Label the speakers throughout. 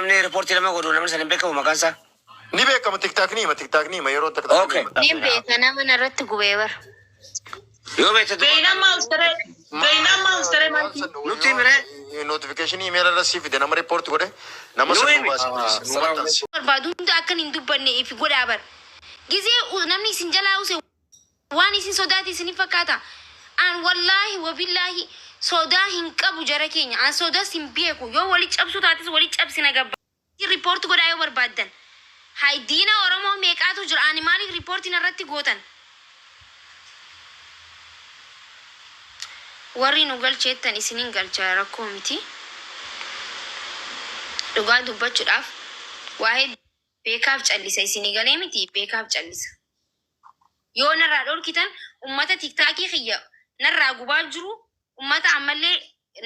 Speaker 1: Namni report nama godhu namni san hin beekamu maqaan isaa.
Speaker 2: Ni beekama, TikTok ni hima, TikTok ni hima, yeroo takka takka ni
Speaker 1: Okay.
Speaker 2: hima.
Speaker 3: Nin beeka, nama narratti gubee bara.
Speaker 1: Yoo beekte duuba.
Speaker 4: Beeynammaa ustaree. Beeynammaa ustaree
Speaker 2: Waan
Speaker 4: maakii.
Speaker 2: san
Speaker 1: Nutti himire.
Speaker 2: Notification email irra sii fide, nama report godhe, nama
Speaker 1: Nu
Speaker 2: san nu
Speaker 1: himi.
Speaker 2: baasi please, nu maxxansi.
Speaker 3: Barbaadu hunda akkan hin dubbanne ifi godhaa bara. Gizee namni isin jalaa use waan isin sodaate isin fakkaata. An wallaahi wabillaahi sodaa hin qabu jara keenya. An sodas hin beeku. Yoo wali cabsuu taates wali cabsina gabba. Report godhaa yoo barbaaddan. Hay, diina Oromoo meeqaatu jira? Ani maaliif report narratti gootan? Warri nu galcheettan isinin galcha, rakkoo miti. Dhugaa dubbachuudhaaf waa'ee beekaaf callisa, isinii galee miti, beekaaf callisa. Yoo narraa dhorkitan ummata TikTokii kiyya narraa gubaa jiru, ummata ammallee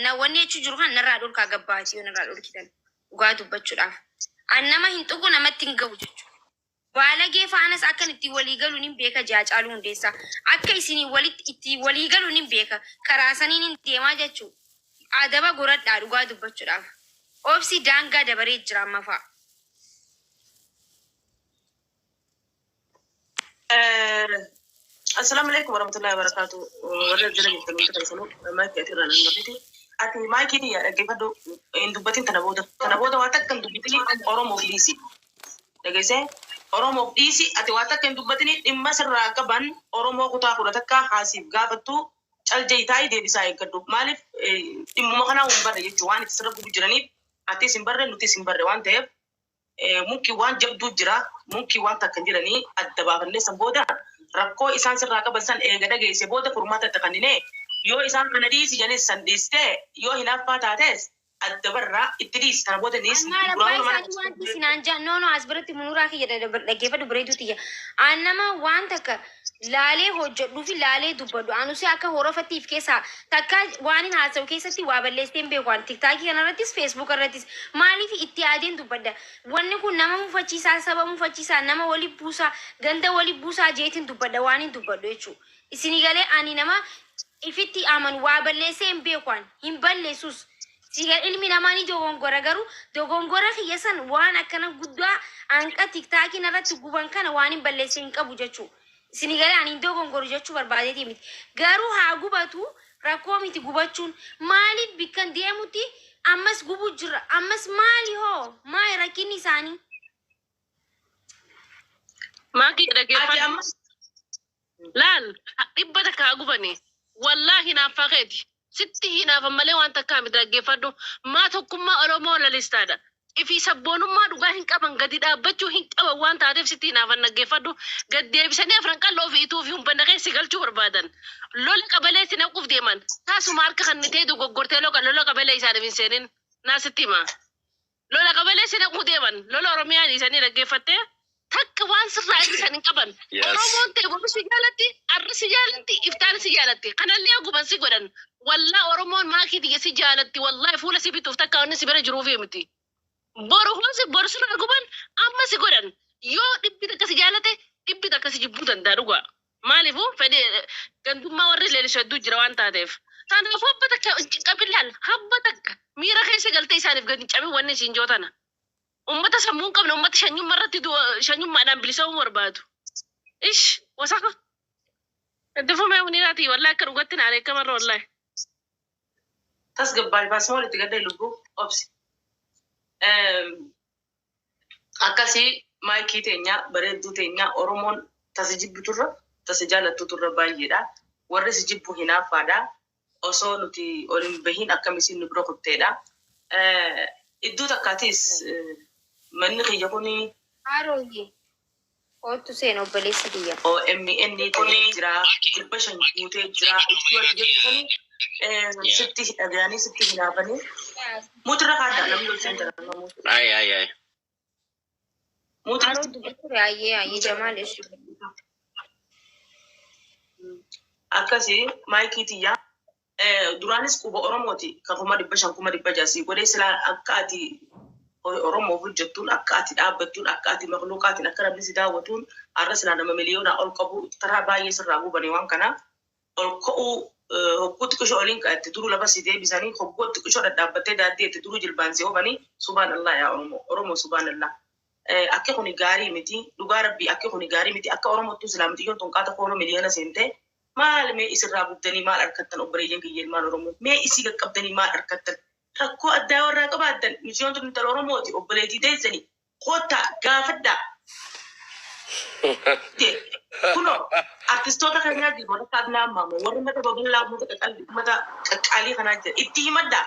Speaker 3: na wanni jechuu jiru kan narraa dhorkaa gabbaati yoo narraa dhorkitan, dhugaa dubbachuudhaaf. An nama hin tuqu, namatti hin gahu jechuudha. Baalagee faanas akkan ittiin walii galu nin beeka. Haacaaluu Hundeessaa. Akka isinii walitti ittiin walii galu nin beeka. Karaa saniin hin deemaa jechuudha. Adaba goradhaa, dhugaa dubbachuudhaaf. Obsi daangaa dabaree jira amma fa'a.
Speaker 4: Assalamu alaikum warahmatullahi wabarakatuh. Warra jala jirtan hundi keessanuu, maayikii ati irraa nan gafete. Ati maayikii tiyya dhaggeeffadhu, hin dubbatin tana booda. Tana booda waa takka hin dubbatin, Oromoof dhiisi. Dhageessee, Oromoof dhiisi, ati waa takka hin dubbatin. Dhimma sirraa qaban Oromoo kutaa 11 haasiif gaafattu cal taa'ii deebisaa eeggadhu. Maaliif dhimmuma kanaa hin barre jechuudha, waan itti sirra gubu jiraniif atis hin barre, nutis hin barre waan ta'eef, mukki waan jabduu jira, mukki waan takka hin jiranii adda baafannee, san booda rakkoo isaan sirraa qaban san eega dhageesse booda furmaata itti kenninee, yoo isaan kana dhiisi janis san dhiistee, yoo hinaaffaa taates adda barraa itti dhiisi, kana booda niis.
Speaker 3: Maal abbaa isaanii wanti isinaan jaan? No, no, as biratti munuraa kiyya dhaggeeffadhu, bareedduu tiyya. An nama waan takka laalee hojjedhuu fi laalee dubbadhu. Anusee akka horofatti if keessaa takka waan hin haasa'u keessatti waa balleessee hin beeku. An TikTokii kanarrattis, Facebook irrattis maaliif itti yaadeen dubbadha. Wanni kun nama mufachiisaa, saba mufachiisaa, nama wali buusaa, ganda wali buusaa jeetiin dubbadha waan hin dubbadhu jechuudha. Isinii galee? Ani nama ifitti amanu, waa balleessee hin beeku, ani hin balleessus. Siga ilmi namaa ni dogongora, garuu dogongora kiyya san waan akkana guddaa hanqa TikTokiin irratti guban kana waan hin balleesse hin qabu jechuu. Isinii galee? Ani hin dogongoru jechuu barbaadeeti miti. Garuu haa gubatu, rakkoo miti gubachuun. Maaliif bikkan deemutti ammas gubuu jira? Ammas maali hoo? Maali rakkinni isaanii?
Speaker 5: Maakii,
Speaker 4: Ati
Speaker 5: dhaggeeffadhu.
Speaker 4: ammas
Speaker 5: Laal, 100 haa gubani. Wallaahi hinaaffaa keeti. Sitti hinaafan malee waan takkaa miti, dhaggeeffadhu. Maa tokkummaa Oromoo lalistaadha. Ifii sabboonummaa dhugaa hin qaban, gadi dhaabbachuu hin qaban waan taateef sitti hinaafan, dhaggeeffadhu. Gad deebisanii Afran Qalloo fi Ituu fi humbanna keessa galchuu barbaadan. Lola qabalee si naquuf deeman. Taasuma harka kan ta'e dogoggortee lola qabalee isaaniif hin seenin. Naa sitti hima. Lola qabalee si naquu deeman. Lola Oromiyaa dhiisanii, dhaggeeffattee, takka waan sirraa hir'isan hin qaban. Oromoon ta'e boru si jaalatti, arri si jaalatti, iftaan si jaalatti. Kanallee haguban si godhan. Wallaa Oromoon, maakii tiyya, si jaalatti. Wallaahi fuula si bituuf takka wanni si bira jiruufi miti. Boru hosi boru sirraa guban, amma si godhan. Yoo 100 si jaalate, 100 si jibbuu danda'a dhugaa. Maaliifuu fedhii gandummaa warri leellisu hedduu jira waan taateef. Kanaafuu habba takka hin cinqamin, laal. Habba takka miira keessa galtee isaaniif gad hin cabin, wanni isiin joo tana. Ummata sammuu hin qabne, ummata shanyummaa irratti shanyummaadhaan bilisoomuu barbaadu. Ish, wasaka. Itti fumee muniiraati, wallahi akka dhugatti na areekkamarra wallahi.
Speaker 4: Tasgabbaay, baasmoo itti gaddee, lubbuu obsi. Akkasii maayikii teenya, bareedduu teenya, Oromoon tasi jibbiturra tasi jaalattuturra baay'eedha. Warri si jibbu hinaaffaadha. Osoo nuti ol hin bahin akkam isin nu bira kutteedha. Iddoo takkaatis manni kiyya kuni
Speaker 3: Haarooyye. Oottu seen, obboleessa kiyya.
Speaker 4: OMN ta'ee jira. 500 guutee jira. Iddoo ati jettu sani sitti dhagayanii sitti hinaafanii. Muutirra kaaddaa namni ol seentan amma muutirra.
Speaker 1: Ay, ay, ay.
Speaker 4: Muutirra.
Speaker 3: Haaroo dubbatu, ayyee ayyee, Jamaal ishi.
Speaker 4: Akkasii maayikii tiyyaa, duraanis quba Oromooti kan 500,000 600,000 sii godhee. Silaa akka ati Oromoof hojjettuun, akka ati dhaabbattuun, akka ati makluuqaatiin, akka namni si daawwatuun, har'a silaa nama miliyoonaa ol qabu. Taraa baay'ee sirraa gubanii waan kana ol ka'uu. Hogguu xiqqishoo oliin ka'atte duruu lafa si deebisanii, hogguu xiqqishoo dhadhaabbattee daaddee itti duruu jilbaan si oofanii. Subhaanallah, yaa Oromoo, Oromoo, subhaanallah. Akka kuni gaarii miti, dhugaa Rabbii, akka kuni gaarii miti. Akka Oromottuu silaa miti yoon tonqaata kooloo miliyoona seentee maal mee isirraa gubdanii maal argattan? Obboleeyyan kiyya, ilmaan Oromoo, mee isii qaqqabdanii maal argattan? Rakkoo addaa warraa qabaattan, misiyoon tun intala Oromooti, obboleettii teessanii kottaa gaafadhaa. Kunoo artistoota keenyaa jiru, warra Adnaan Maamoo, warra uummata babal'aa, uummata qaqqalii, uummata qaqqaalii kanaa jira, itti himadhaa.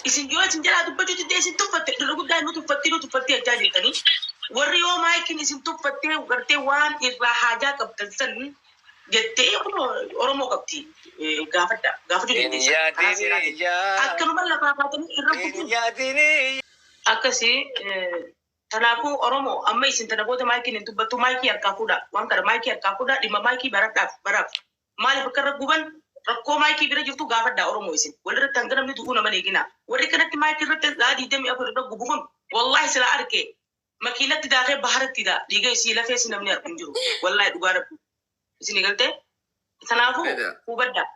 Speaker 4: Isin yoo isin jalaa dubbachuu diddee isin tuffatte, irra guddaa nu tuffatti, nu tuffatti jechaa jirtanii, warri yoo maayikiin isin tuffattee gartee waan irraa haajaa qabdan san jettee kunoo Oromoo qabdi, gaafadhaa, gaafachuu dandeessan karaa seeraatiin. Akkanuma lafaa kaatanii irra gubuun akkasii. Kanaafuu Oromoo, amma isin tana booda maayikiin hin dubbattu, maayikii harkaa fuudhaa. Waan kana maayikii harkaa fuudhaa, dhimma maayikii baradhaaf baraaf. Maaliif akka irra guban, rakkoo maayikii bira jirtu gaafadhaa. Oromoo, isin walirratti hanga namni du'uu nama eegina. Warri kanatti maayikii irratti sa'a 24 irra gubu kun, wallaahi silaa arge makiinatti daakee baharatti daa dhiiga isii lafee si namni argu hin jiru. Wallaahi, dhugaa Rabbi. Isin galtee? Kanaafuu hubadhaa,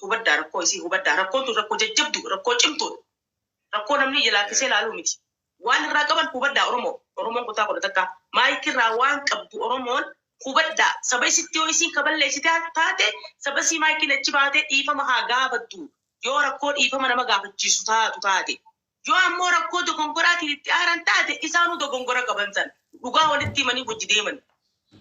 Speaker 4: hubadhaa, rakkoo isii hubadhaa. Rakkoon tun rakkoo jajjabdu, rakkoo cimtuudha. Rakkoo namni jalaaffisee ilaaluu miti. Waan irraa qaban hubadhaa, Oromoo. Oromoon kutaa 11 maayikirraa waan qabdu Oromoon hubadhaa. Saba isitti yoo isiin kaballeessite taate, saba isii maayikiin achi baatee dhiifama haa gaafattu. Yoo rakkoo dhiifama nama gaafachiisu taatu taate. Yoo ammoo rakkoo dogongoraatiin itti aaran taate, isaanuu dogongora qaban san. Dhugaa walitti himanii hojii deeman.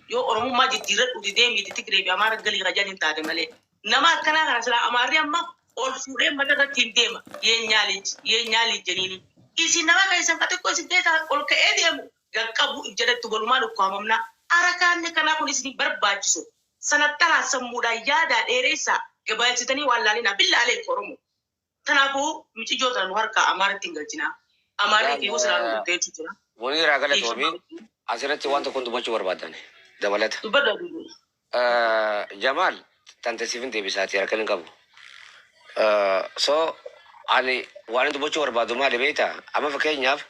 Speaker 4: Yoo Oromummaa jijjiirradhuuti deemiiti Tigree fi Amaara galii kajaan hin taate malee. Nama akkanaa kana silaa Amaarri amma ol fuudhee mata irratti hin deema. የኛ ልጅ, የኛ ልጅ jeniini. Isin nama keessan ka xiqqoo isin keessaa ol ka'ee deemu gaqqabu jalatti walumaan ukkaamamna. Arakaanni kanaa kun isin barbaachisu. Sanattalaa sammuudhaan yaadaa dheeressaa, gabaabsitanii waan laalinaa billaalee Oromoo. Kanaafuu mucayyoo tana nu harkaa Amaaratti hin galchinaa. Amaarri fi silaa nu dhufteetu jira.
Speaker 1: Muniiraa, galatoomii. Asirratti waan tokkoon dubbachuu barbaadan dabalata.
Speaker 4: Dubbadha dubbadha.
Speaker 1: Jamaal, tante siifin deebisaati, harka hin qabu. So ani waan dubbachuu barbaadu maali beektaa? Amma fakkeenyaaf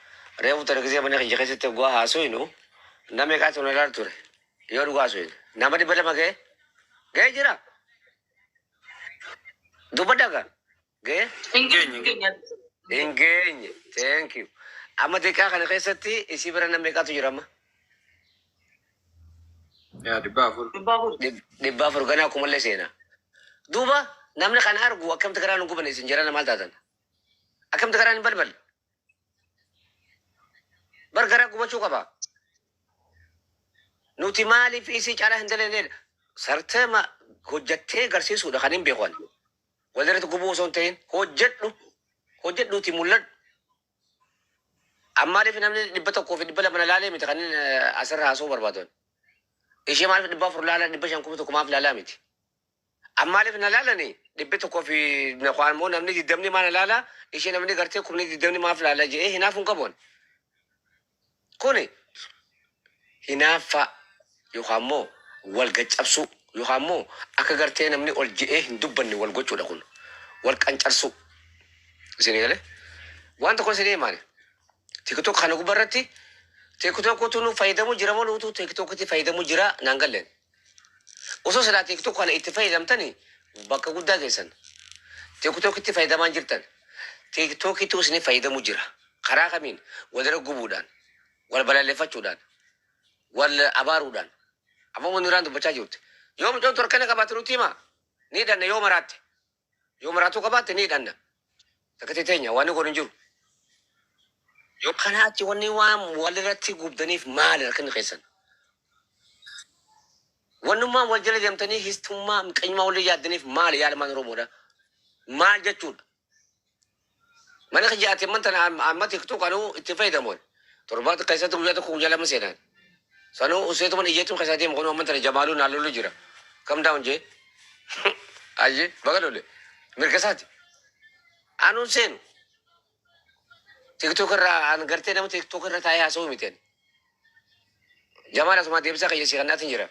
Speaker 1: reefu tana gisee mana kiyya keessatti dhugaa haasofnu nama meeqaatu na ilaalu ture? Yoo dhugaa haasofnu nama 200 ga'ee jira. Dubbadhaa gaa ga'ee?
Speaker 4: Hin geenye.
Speaker 1: Hin geenye. Thank you. Amma xiqqaa kana keessatti isii bira nama meeqaatu jira amma?
Speaker 6: Yaa, 400.
Speaker 4: 400.
Speaker 1: 400 ganaa kumallee seena. Duuba namni kana argu akkamti garaan hin gubanne? Isin jirana maal taatan? Akkamti garaan hin balballe? Bar garaa gubachuu qaba. Nuti maaliif isii caalaa hin dalagneedha? Sarteema hojjattee garsiisuudha kan hin beeku ani. Walirratti gubuu osoo hin ta'in hojjedhu. Hojjedhuuti mul'adhu. Ammaaliif namni 100 fi 200 na laalee miti kan inni asirra haasa'uu barbaadu. Ishee maaliif 400 laalaa, 500, 1000 maaf laalaa miti? Ammaaliif na laalani 100 fi waan immoo namni 20 maa na laalaa, ishee namni gartee 20,000 maaf laala jedhee hinaafuun hin qabu ani. Kuni hinaaffaa yookaan immoo wal gaccabsuu yookaan immoo akka gartee namni ol je'ee hin dubbanne wal gochuudha kun. Wal qancarsuu. Isin galee? Waan tokko isin himaani. TikTok kana gubbarratti TikTokutu nu fayyadamu jira moo nutu TikTokitti fayyadamu jira naan galleen. Osoo silaa TikTok kana itti fayyadamtanii bakka guddaa geessan. TikTokitti fayyadamaa hin jirtan. TikTokitti isin fayyadamu jira. Karaa kamiin? Walirra gubuudhaan, wal balaaleffachuudhaan, wal abaaruudhaan. Amma Muniraan dubbachaa jirti. Yoo mucoon torkana qabaate nutti hima. Ni hidhanna yoo maraatte. Yoo maraatuu qabaatte ni hidhanna. Takka teenya waan godhu hin jiru. Yoo kana achi wanni waan walirratti gubdaniif maali rakkinni keessan? Wannummaan wal jala deemtanii histummaa miqanyummaa walii yaaddaniif maali, yaada Oromoodha? Maal jechuudha? Mana kiyyaati amman tana amma TikTok anuu itti fayyadamuun. Torbaata keessatti guyyaa tokko, guyyaa lama seenaan. Sanuu useetuma iyyeetuun keessaa deemu kun amman tana Jamaaluu naan lolu jira. Kam daawun jee? Ayyee, baga lole. Mirga isaati. Anuun seenu. TikTok irraa an gartee nama TikTok irra taa'ee haasa'uu miti ani. Jamaal, asuma deebisaa kiyya kannaatiin jira.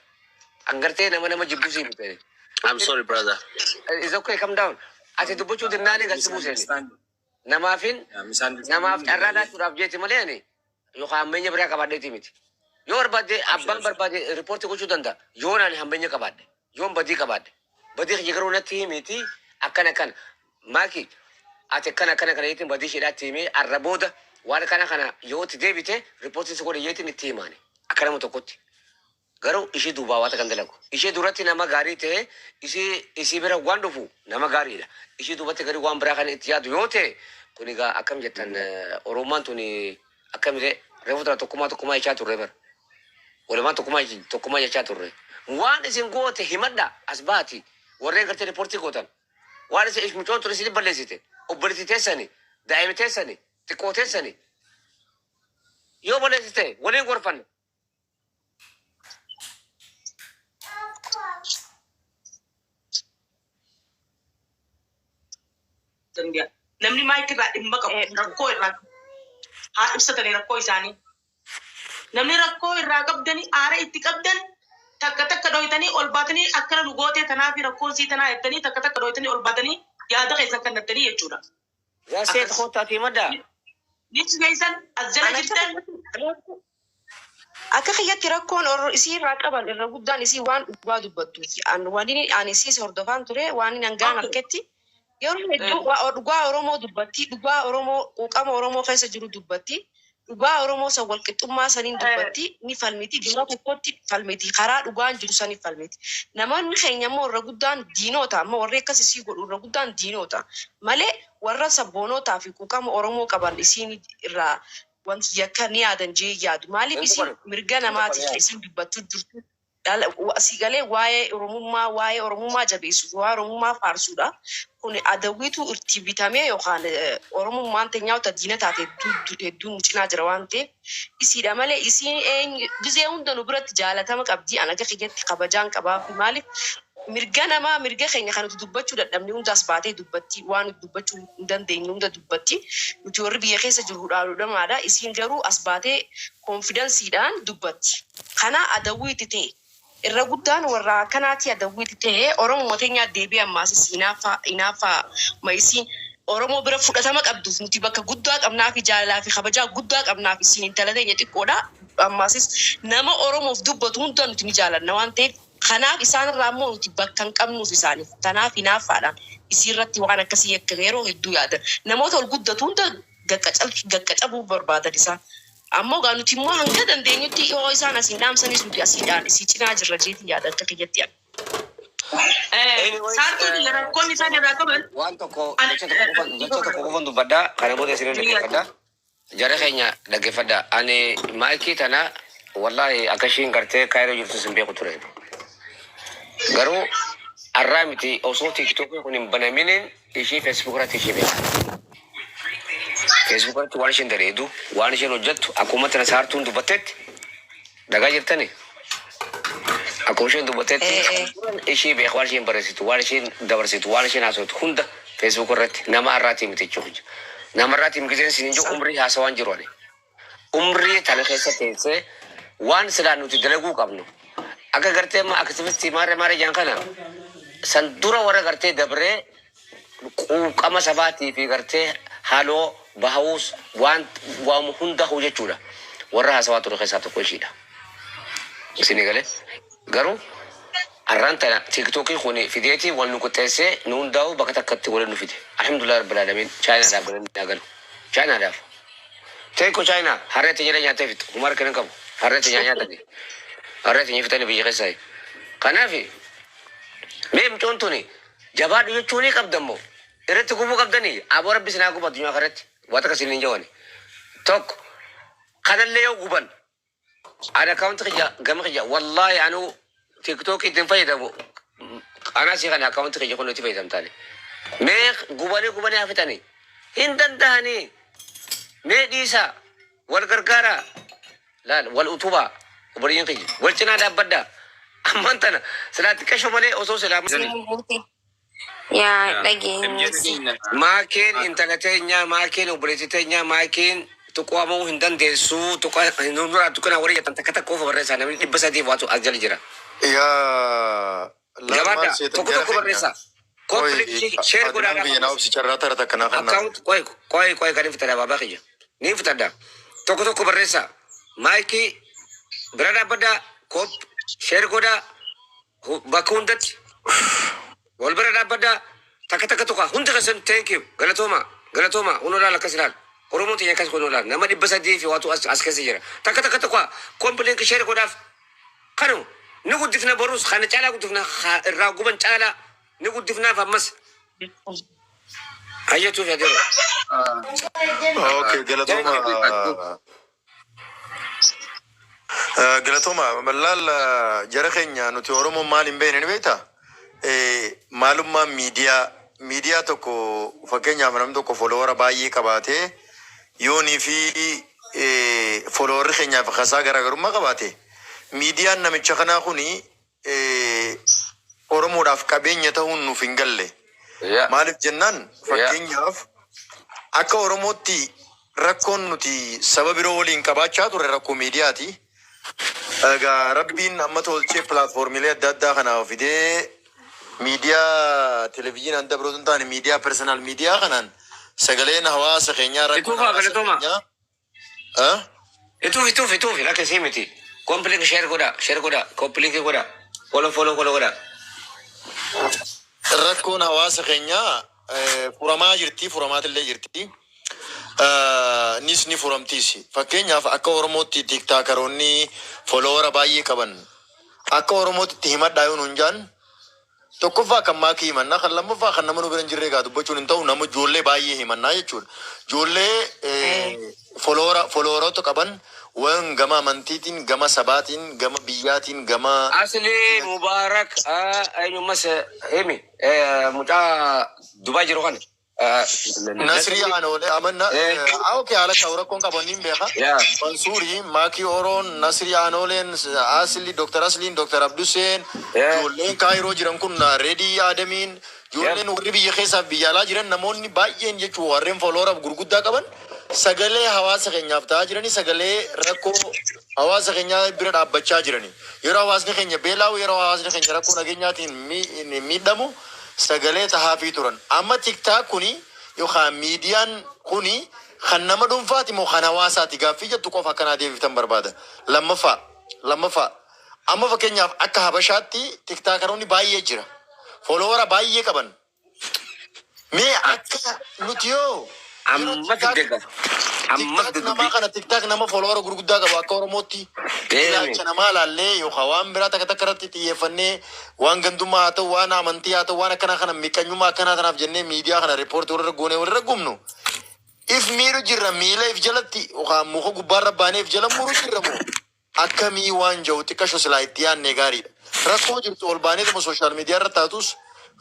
Speaker 1: An gartee nama jibbuu miti ani.
Speaker 7: I'm sorry, brother.
Speaker 1: It's okay, come down. Ati dubbachuu dinnaanii galti buuseeni. Namaafin namaaf carraa laachuudhaaf jeeti malee ani yookaan hammeenya biraa qabaadheeti miti. Yoo barbaade, abbaan barbaade riippoortii gochuu danda'a. Yoo ani hammeenya qabaadhe, yoon badii qabaadhe. Badii kiyya garuu natti himiti. Akkana akkana maaki ati akkana akkana kana jeetiin badii isheedhaa itti himee, arra booda waan kana kana yoo itti deebite riippoortiin si godhe jeetiin itti himaani akka nama tokkotti. Garuu ishii duubaa waata kan dalagu. Ishee duratti nama gaarii ta'e, isii bira waan dhufu nama gaariidha. Ishii duubatti gadi waan biraa kan itti yaadu yoo ta'e, kun egaa akkam jettan, Oromummaan tuni akkamillee reefu tana tokkummaa tokkummaa jechaa turre bara. Walumaan tokkummaa tokkummaa jechaa turre. Waan isin goote himadha as baati. Warreen gartee riippoortii gootan. Waan isin mucoon tun isin balleessite. Obboleettii teessani, daa'imni teessani, xiqqoo teessani. Yoo balleessite waliin gorfanna.
Speaker 4: Danda'a. Namni maayikii irraa dhimma qabu rakkoo irraa qabu haa ibsatanii rakkoo isaanii. Namni rakkoo irraa qabdanii aara itti qabdan takka takka dhoytanii ol baatanii, akkana nu gootee tanaa fi rakkoon sii tanaa jettanii, takka takka dhoytanii ol baatanii yaada keessan kennattanii jechuudha.
Speaker 1: Yaa seet
Speaker 4: Akkas.
Speaker 1: koottaati himadhaa.
Speaker 4: Ni keessan as jala
Speaker 6: Ana
Speaker 4: jirtan.
Speaker 6: Akka kiyyatti rakkoon isii irraa qaban irra guddaan isii waan dhugaa dubbattuuti. An waan inni ani isiis hordofaan ture, waan inni hangaan harketti yeroo hedduu dhugaa Oromoo dubbatti, dhugaa Oromoo quuqama Oromoo keessa jiru dubbatti, dhugaa Oromoo san walqixxummaa saniin dubbatti, ni falmiti, gara tokkotti falmiti, karaa dhugaan jiru saniin falmiti. Namoonni keenya immoo irra guddaan diinota, amma warri akkas isii godhu irra guddaan diinota malee warra sabboonotaa fi quuqama Oromoo qaban isiin irraa wanti yakka ni yaadan jee yaadu. Maaliif
Speaker 1: Hin
Speaker 6: isin
Speaker 1: tuqan.
Speaker 6: mirga
Speaker 1: Hin tuqan
Speaker 6: namaatiif
Speaker 1: yaadu.
Speaker 6: isin dubbachuu jirtu asii galee waa'ee Oromummaa jabeessuuf, waa'ee Oromummaa faarsuudha. Kun adawwiitu itti bitamee yookaan Oromummaan teenyaa wata diina taate hedduu hedduu nu cinaa jira waan ta'eef isiidha malee, isiin eenyu gizee hunda nu biratti jaalatama qabdi. Ana akka kiyyatti kabajaan qabaaf. Maaliif mirga namaa, mirga keenya kan nuti dubbachuu dadhabne hundaas baatee dubbatti, waan nuti dubbachuu hin dandeenye hunda dubbatti. Nuti warri biyya keessa jiru hudhaadhudhamaadha, isiin garuu as baatee confidenceiidhaan dubbatti. Kana adawwiitti ta'e irra guddaan warra akkanaati, adawwiitti ta'e. Oromoo teenyaa deebi'ee ammaasis hinaaffaa hinaaffaa ma isiin Oromoo bira fudhatama qabduuf nuti bakka guddaa qabnaa fi jaalalaa fi kabajaa guddaa qabnaa fi isiin intala teenya xiqqoodha. Ammaasis nama Oromoof dubbatu hunda nuti ni jaalanna waan ta'eef, kanaaf isaanirraa immoo nuti bakka hin qabnuuf isaaniif. Kanaaf hinaaffaadhaan isiirratti waan akkasii akka yeroo hedduu yaadan, namoota ol guddatu hunda gaqqacabuu barbaadan isaan. Ammoo gaa nuti immoo hanga dandeenyutti yoo isaan asiin dhaamsanis nuti asiidhaan isii cinaa jirra jeetii yaada akka kiyyatti.
Speaker 1: Anyways,
Speaker 4: Saartuu rakkoon isaan irraa qaban
Speaker 1: waan tokko jecha tokko qofan dubbadhaa, kana booda isin dhaggeeffadhaa. Jara keenya dhaggeeffadhaa. Ani maayikii tana wallahi akka ishiin gartee Kaayiroo jirtus hin beeku ture. Garuu arraa miti, osoo TikTokii kun hin banaminiin ishii Facebook irratti ishii beeka. Facebook irratti waan isheen dareedu, waan isheen hojjettu, akkuma tana saartuun dubbattetti dhagaa jirtani. Akkuma isheen dubbattetti ishii beeka, waan isheen barreessitu, waan isheen dabarsitu, waan isheen haasoftu hunda Facebook irratti nama har'aatii miti jechuudha. Nama har'aatii miti giseen siin jiru umrii haasawaan jiru ani. Umrii tana keessa teessee waan silaa nuti dalaguu qabnu. Akka gartee amma aktivistii maarree maarree jedhan kana san dura warra gartee dabree quuqama sabaatii fi gartee haaloo bahuus waan waamu hunda huu jechuudha. Warra haasawaa ture keessaa tokko ishiidha. Isinii galee garuu har'aan tana TikTokii kun fideetii wal nu qixxeessee nu hundaa'u bakka takkatti waliin nu fide. Alhamdulillah rabbil alamin, Chaayinaadhaaf galanni haa galu. Chaayinaadhaaf. Teekko Chaayinaa harree teenya nyaattee fixu. Humna harka hin qabu. Harree teenya nyaatani. Harree teenya fixanii biyya keessaa. Kanaaf mee mucoon tuni jabaadhu jechuu ni qabdammoo. Irratti gubuu qabdanii aboo, rabbi sinaa guba addunyaa kanatti. Waan takka isin hin jawani. Tokko kanallee yoo guban ani akkaawunti kiyya gama kiyya, wallaahi anu TikTokii ittiin fayyadamu, anaa si kana akkaawunti kiyya kun itti fayyadamtaani. Mee gubanii gubanii haa fixanii hin dandahanii, mee dhiisaa, wal gargaaraa, laal wal utubaa, obboleeyyan kiyya wal cinaa dhaabbadhaa. Ammaan tana silaa xiqqasho malee osoo silaa
Speaker 3: Yaa dhageenyuusi.
Speaker 1: Maakeen intala teenyaa, maakeen obboleettii teenyaa, maakeen tuqamuu hin dandeessu. Tuqa nurraa tuqina warri jettan takka takka qofa barreessaa, namni 300 waatu as jala jira.
Speaker 2: Yaa laal maal
Speaker 1: Gabaadha
Speaker 2: seetan
Speaker 1: tokko
Speaker 2: jara
Speaker 1: tokko
Speaker 2: keenya.
Speaker 1: barreessaa.
Speaker 2: Qoy
Speaker 1: Copy share
Speaker 2: adinaan
Speaker 1: godhaa.
Speaker 2: biyya naa obsi, carraa tara takka naa kannaa.
Speaker 1: Account qoy qoy qoy kan fitadha, baabaa kiyya. Ni fitadha. Tokko tokko barreessaa. Maayikii bira dhaabbadhaa. Copy share godhaa. Bakka hundatti wal bira dhaabbadhaa. Takka takka tuqa hundi keessan. Thank you, galatooma, galatooma. Hunoo laal, akkas ilaal. Oromoon teenya akkas godhu laal. Nama 300 fi waatu as keessa jira. Takka takka tuqa, copy link, share godhaaf. Kanu ni guddifna, borus kana caalaa guddifna, irraa guban caalaa ni guddifnaaf. Ammas hayyatuuf yadeero.
Speaker 2: Okay, galatooma. Galatooma. Laal, jara keenya, nuti Oromoon maal hin beekne ni beektaa? Maalummaan miidiyaa tokko, fakkeenyaaf namni tokko follower baay'ee qabaatee yoonii fi followerri keenyaaf kasaa garaagarummaa qabaate, miidiyaan namicha kanaa kuni Oromoodhaaf qabeenya ta'uun nuuf hin galle. Maaliif jennaan, fakkeenyaaf akka Oromootti rakkoon nuti saba biroo waliin qabaachaa turre rakkoo miidiyaati. Egaa Rabbiin amma tolchee platformiilee adda addaa kana fidee, miidiyaa televezyiinaan dabroo hin taane, miidiyaa personal miidiyaa kanaan sagaleen hawaasa keenyaa, rakkoon
Speaker 1: Ituufaa
Speaker 2: hawaasa
Speaker 1: galatooma.
Speaker 2: keenyaa.
Speaker 1: Ituuf, ituuf, ituuf akkasii miti. Copy link, share godha, share godha, copy link godha, follow, follow, follow godha.
Speaker 2: Rakkoon hawaasa keenyaa furamaa jirti, furamaatillee jirti. Nis ni furamtiis. Fakkeenyaaf akka Oromootti TikTokeroonni follower baay'ee qaban akka Oromootti itti himadhaa yoo nuun jaan, tokkoffaa kan maakii himannaa, kan lammaffaa kan nama nu bira hin jirre egaa dubbachuun hin ta'u, nama ijoollee baay'ee himannaa jechuudha. Ijoollee followeroota qaban waan gama amantiitiin, gama sabaatiin, gama biyyaatiin, gama
Speaker 1: Asli Mubarak, eenyummas himi, mucaa Dubaay jiru kana.
Speaker 2: Nasrii Aanoolee amanna. Okay, haala ta'u rakkoon qaban niin beeka. Mansuuri, Maakii Oroon, Nasrii Aanooleen, Asli, Dr. Asliin, Dr. Abduseen, ijoolleen Kaayiroo jiran kun, Reedii Adamiin, ijoolleen warri biyya keessaaf biyya alaa jiran, namoonni baay'een jechuun warreen follower gurguddaa qaban sagalee hawaasa keenyaaf ta'aa jiranii, sagalee rakkoo hawaasa keenyaa bira dhaabbachaa jiranii. Yeroo hawaasni keenya beelaa'u, yeroo hawaasni keenya rakkoo nageenyaatiin miidhamu sagalee tahaafii turan. Amma TikTok kuni yookaan miidiyaan kuni kan nama dhuunfaati moo kan hawaasaati gaaffii jettu qofa akkanaa deebiftan barbaada. Lammaffaa, amma fakkeenyaaf akka Habashaatti TikTokeroonni baay'ee jira. Follower baay'ee qaban. Mee akka nuti yoo yeroo
Speaker 1: Amma
Speaker 2: TikTok
Speaker 1: fidde qaba. Amma
Speaker 2: TikTok
Speaker 1: fidde
Speaker 2: namaa
Speaker 1: dubbii.
Speaker 2: kana, TikTok nama follower gurguddaa qabu akka Oromootti
Speaker 1: Deemi.
Speaker 2: ilaalcha namaa laallee yookaan waan biraa takka takka irratti xiyyeeffannee, waan gandummaa haa ta'u, waan amantii haa ta'u, waan akkanaa kana, miqqanyummaa akkanaa kanaaf jennee miidiyaa kana report walirra goonee walirra gubnu. If miidhu jirra, miila if jalatti yookaan muka gubbaarra baanee if jala muru jirra moo akkamii waan jiru xiqqasho silaa itti yaadne gaariidha. Rakkoo jirtu ol baaneetuma social media irra taatus,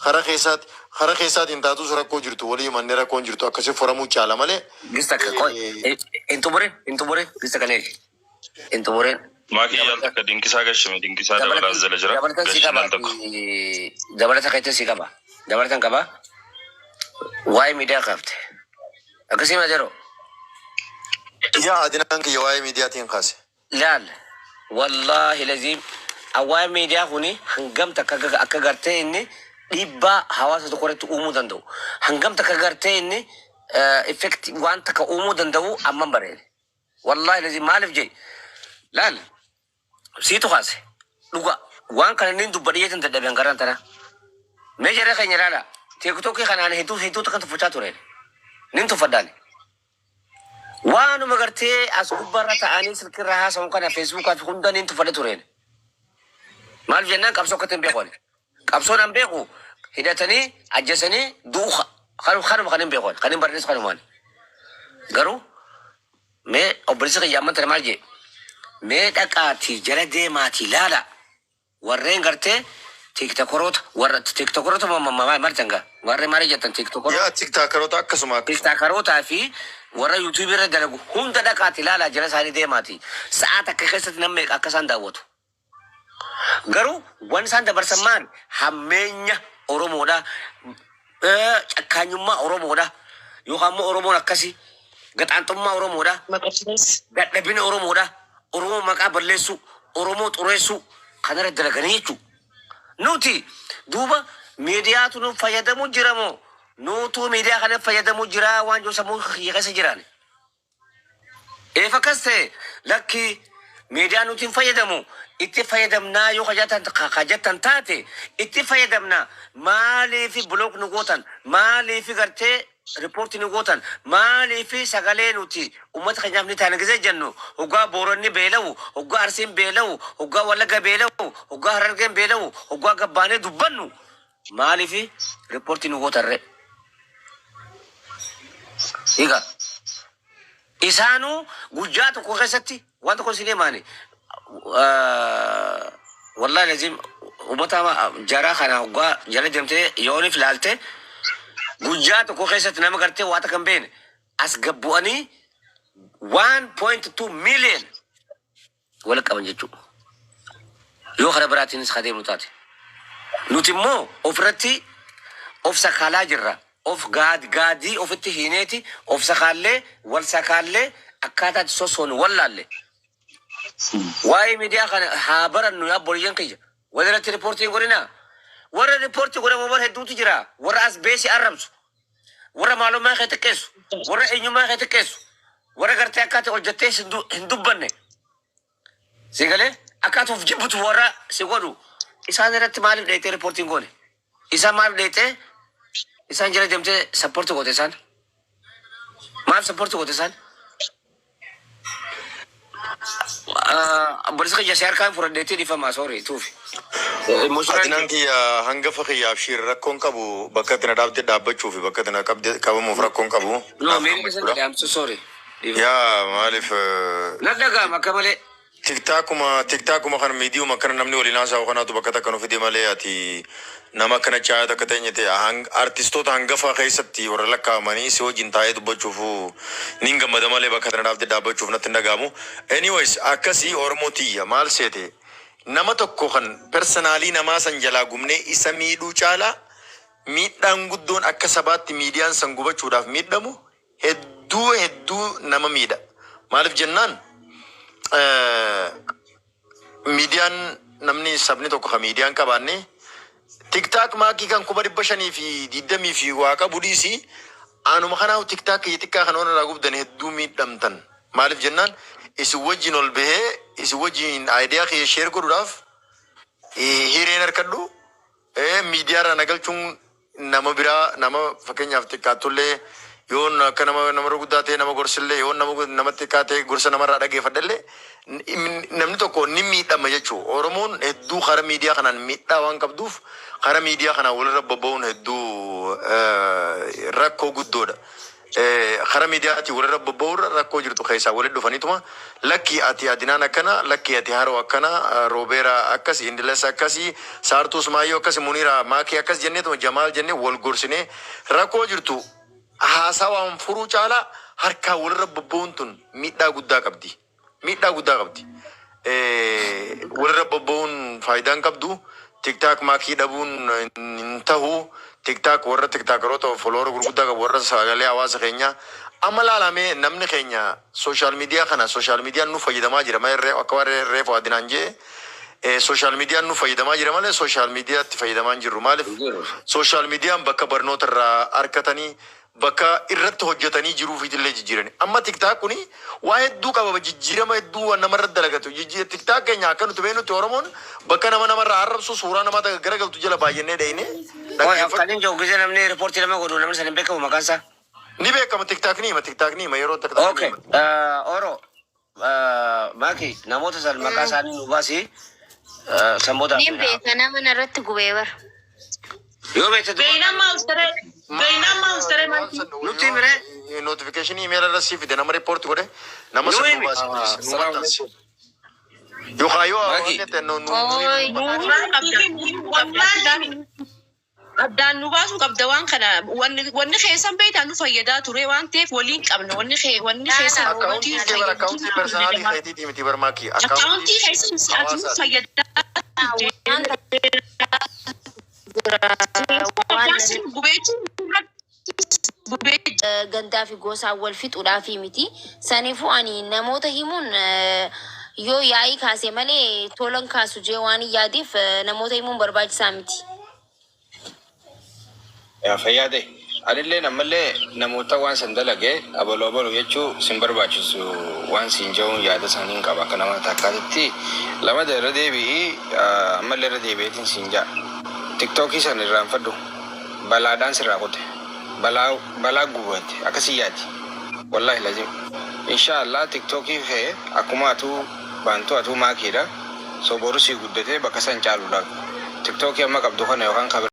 Speaker 2: karaa keessaatiin taatus, rakkoo jirtu walii mannee rakkoon jirtu akkasii furamuu caala malee.
Speaker 1: Gista akka qoy. Hin xumurin, hin xumurin, gista kana eegi. Hin xumurin.
Speaker 7: Maakii yaal takka dinqisaa gashime, dinqisaa dabalaas jala jira.
Speaker 1: Dabalatan si
Speaker 7: Gashin
Speaker 1: qaba.
Speaker 7: al tokko.
Speaker 1: Dabalata keetti si qaba. Dabalatan qaba. Waa'ee miidiyaa kaafte. Akkasii ma jedhu.
Speaker 2: Yaa, adinaan kiyya waa'ee miidiyaatiin kaase.
Speaker 1: Laal. Wallaahi laziim. Waa'ee miidiyaa kuni hangam takka akka gartee inni dhiibbaa hawaasa tokko irratti uumuu danda'u. Hangam takka gartee inni effect waan takka uumuu danda'u amman bareede. Wallaahi laziim, maaliif jee? Laal. Siitu kaase. Dhuga. Waan kana inni dubbadhe jeetan dadhabeen garaan tana. Mee jara keenya ilaala. TikTokii kanaan hedduu hedduu takka tuffachaa tureen. Nin tuffadhaan. Waanuma gartee as gubbaarra ta'anii silkirra haasa'u kana Facebookaa fi hunda nin tuffadhe tureen. Maaliif jennaan, qabsoo akkatti hin beeku ani. Qabsoon an beeku hidhatanii ajjeesanii du'u kanuma kan hin beeku ani. Kan hin barannes kanumaan. Garuu mee obboleessi kiyya amman tana maal jee? Mee dhaqaatii jala deemaatii laala. Warreen gartee TikTokeroota, warra TikTokeroota maal jettan, warreen maal jettan, TikTokeroota.
Speaker 2: Yaa, TikTokeroota akkasuma akkasuma.
Speaker 1: TikTokerootaa fi warra YouTubeii irra dalagu hunda dhaqaati ilaalaa, jala isaanii deemaati. Sa'aa takka keessatti namni meeqa akka isaan daawwatu. Garuu waan isaan dabarsan maal? Hammeenya Oromoodha. Cakkaanyummaa Oromoodha. Yookaan immoo Oromoon akkasii. Gaxaanxummaa Oromoodha.
Speaker 4: Maqabsiis.
Speaker 1: Dadhabina Oromoodha. Oromoo maqaa balleessuu, Oromoo xureessuu kanarra dalaganii jechuudha. Nuti duuba miidiyaatu nu fayyadamuu jira moo nuutuu miidiyaa kana fayyadamuu jira waan jiru sammuu kiyya keessa jiraan. Eef akkas ta'e, lakki, Miidiyaa nuti hin fayyadamu. Itti fayyadamnaa yoo kajettan taate itti fayyadamna. Maaliif block nu gootan? Maaliif gartee report nu gootan? Maaliif sagalee nuti uummata keenyaaf ni taana gisee jennu? Hoggaa Booranni beela'u, hoggaa Arsiin beela'u, hoggaa Wallagga beela'u, hoggaa Harargeen beela'u, hoggaa gabbaanee dubbannu. Maaliif report nu gootan ree? Egaa isaanuu guyyaa tokko keessatti waan tokko isin himaani. Wallahi lazim, uummata jaraa kana hoggaa jala deemtee yooniif laalte, guyyaa tokko keessatti nama gartee waa takka hin beekne as gabbu'anii 1.2 million wal qaban jechuudha. Yoo karaa biraatiinis ka deemnu taate. Nuti immoo ofirratti of sakaalaa jirra. Of gaadii ofitti hiineeti of sakaallee, wal sakaallee, akkaataa itti sossoonu wallaalle. Waa'ee miidiyaa kana haa barannu, yaa obboleeyyan kiyya. Walirratti report hin godhinaa. Warra report godhamu bar hedduutu jira. Warra as beesi arrabsu. Warra maalummaa kee xiqqeessu. Warra eenyummaa kee xiqqeessu. Warra gartee akkaataa hojjettee hin dubbanne. Si galee akka ati of jibbitu warra si godhu. Isaan irratti maaliif dheeytee report hin goone? Isaan maaliif dheeytee isaan jala deemtee support goote isaan? Maaf support goote isaan? Obboleessa kiyya, si harkaan fudhadheetii dhiifama, sorry tuufi.
Speaker 2: Adinaan kiyya, hangafa kiyya, abshiir, rakkoon qabu. Bakka itti na dhaabde dhaabbachuu fi bakka itti na qabde qabamuuf rakkoon qabu.
Speaker 1: No,
Speaker 2: Naaf
Speaker 1: miirri keessa
Speaker 2: gammachuudha.
Speaker 1: jedhe, I'm so sorry.
Speaker 2: Yaa, maaliif
Speaker 1: Na dhaga'ama akka malee.
Speaker 2: TikTokuma kana, miidiyuma akkana namni waliin haasa'u kanaatu bakka takka nu fide malee, ati nama akkana caayaa takka ta'e ta'e artistoota hangafa keessatti warra lakkaa'amanii si wajjin taa'ee dubbachuuf nin gammada malee bakka tana dhaabde dhaabbachuuf natti hin dhaga'amu. Anyways, akkasii Oromoo tiyya, maal seete, nama tokko kan personally namaa san jalaa gubnee isa miidhuu caalaa miidhaan guddoon akka sabaatti miidiyaan san gubachuudhaaf miidhamu hedduu hedduu nama miidha. Maaliif jennaan, miidiyaan namni sabni tokko kan miidiyaan qabaanne, TikTok maakii kan 520,000 fi waa qabu dhiisi, anuma kanaaf TikTok kiyya xiqqaa kan irraa gubdan hedduu miidhamtan. Maaliif jennaan, isin wajjin ol bahee isin wajjin idea kiyya share godhuudhaaf hireen harkadhu, miidiyaa irraa nagalchuun nama biraa, nama fakkeenyaaf xiqqaattullee, yoon akka nama namarra guddaa ta'e nama gorsillee, yoon nama xiqqaa ta'e gorsa namarraa dhageeffadhallee, namni tokko ni miidhama jechuudha. Oromoon hedduu karaa miidiyaa kanaan miidhaa waan qabduuf, karaa miidiyaa kanaan walirra bobba'uun hedduu rakkoo guddoodha. Karaa miidiyaatiin walirra bobba'uurra rakkoo jirtu keessaa walitti dhufaniituma, lakki ati Adinaan akkana, lakki ati Haroo akkana, Roobeera akkasi, Indilas akkasi, Saartuus Maayyoo akkasi, Muniira Maakii akkas jenneetuma, Jamaal jennee wal gorsinee rakkoo jirtu haasawaan furuu caalaa harkaan walirra bobba'uun tun miidhaa guddaa qabdi. Miidhaa guddaa qabdi. Walirra bobba'uun faayidaa hin qabdu. TikTok maakii dhabuun hin tahu. TikTok warra TikTokeroota follower gurguddaa qabu, warra sagalee hawaasa keenyaa. Amma laalamee, namni keenya social media kana, social mediaan nu fayyadamaa jira malee, akka warra reefu Adinaan jee, social mediaan nu fayyadamaa jira malee social mediatti fayyadamaa hin jirru. Maaliif, social mediaan bakka barnoota irraa argatanii, bakka irratti hojjetanii jiruu fiitillee jijjiirani. Amma TikTok kuni waa hedduu qaba, jijjiirama hedduu waan namarra dalagatu. TikTok keenya akka nuti beeknutti Oromoon bakka nama namarraa arrabsu, suuraa namaa garagaltu jala baay'annee dhayine.
Speaker 1: Qoy, kan inni jiru gisee namni report nama godhu, namni sana hin beekamu maqaan isaa.
Speaker 2: Ni beekama, TikTok ni hima, TikTok ni hima yeroo TikTok ni
Speaker 1: Okay.
Speaker 2: hima.
Speaker 1: Oro. Maaki, namoota san maqaa isaanii nu baasi. San booda.
Speaker 3: Nin beeka, nama narratti gubee bara.
Speaker 1: Yoo beekte duba.
Speaker 4: Beeynammaa ustaree. Beeynammaa ustaree maakii.
Speaker 1: Nutti himire.
Speaker 2: Notification email irra sii fide, nama report godhe, nama
Speaker 1: Nu
Speaker 2: san nu
Speaker 1: himi.
Speaker 2: baasi, please, nu maxxansi. Yookaan yoo
Speaker 1: Maaki.
Speaker 2: waan ta'e nu
Speaker 3: Ooy.
Speaker 4: Wallaahi.
Speaker 6: Addaan nu baasuu qabda waan kana. Wanni keessan beektaa nu fayyadaa ture waan ta'eef waliin qabna. Wanni keessan
Speaker 2: Akkaawuntii kee bara, akkaawuntii personal keetiitii miti bar maakii.
Speaker 6: Akkaawuntii keessan ati nu
Speaker 2: hawaasaati.
Speaker 6: fayyadaa
Speaker 3: Waan waan
Speaker 6: gubeechuun gubee
Speaker 3: gandaa fi gosaan wal fixuudhaafi miti. Saniifuu ani namoota himuun, yoo yaa'ii kaase malee tolan kaasu jee waan hin yaadeef, namoota himuun barbaachisaa miti.
Speaker 7: Yaa, fayyaa ta'e.
Speaker 8: Anillee ammallee namoota waan san dalage abaluu abaluu jechuu sin barbaachisu, waan siin jedhuun yaada isaanii hin qaba. Akka nama takkaatitti lamada irra deebi'ii, ammallee irra deebi'eetiin siin ja'a. Tiktookii san irraanfadhu. Balaadhaan sirraa kute. Balaa balaa gubate akkasii yaadi. Wallaahi lazim. Inshaallah tiktookii kee akkuma atuu baantu atuu maakiidha. So boru sii guddatee bakka san caaluudhaaf. Tiktookii amma qabdu kana yookaan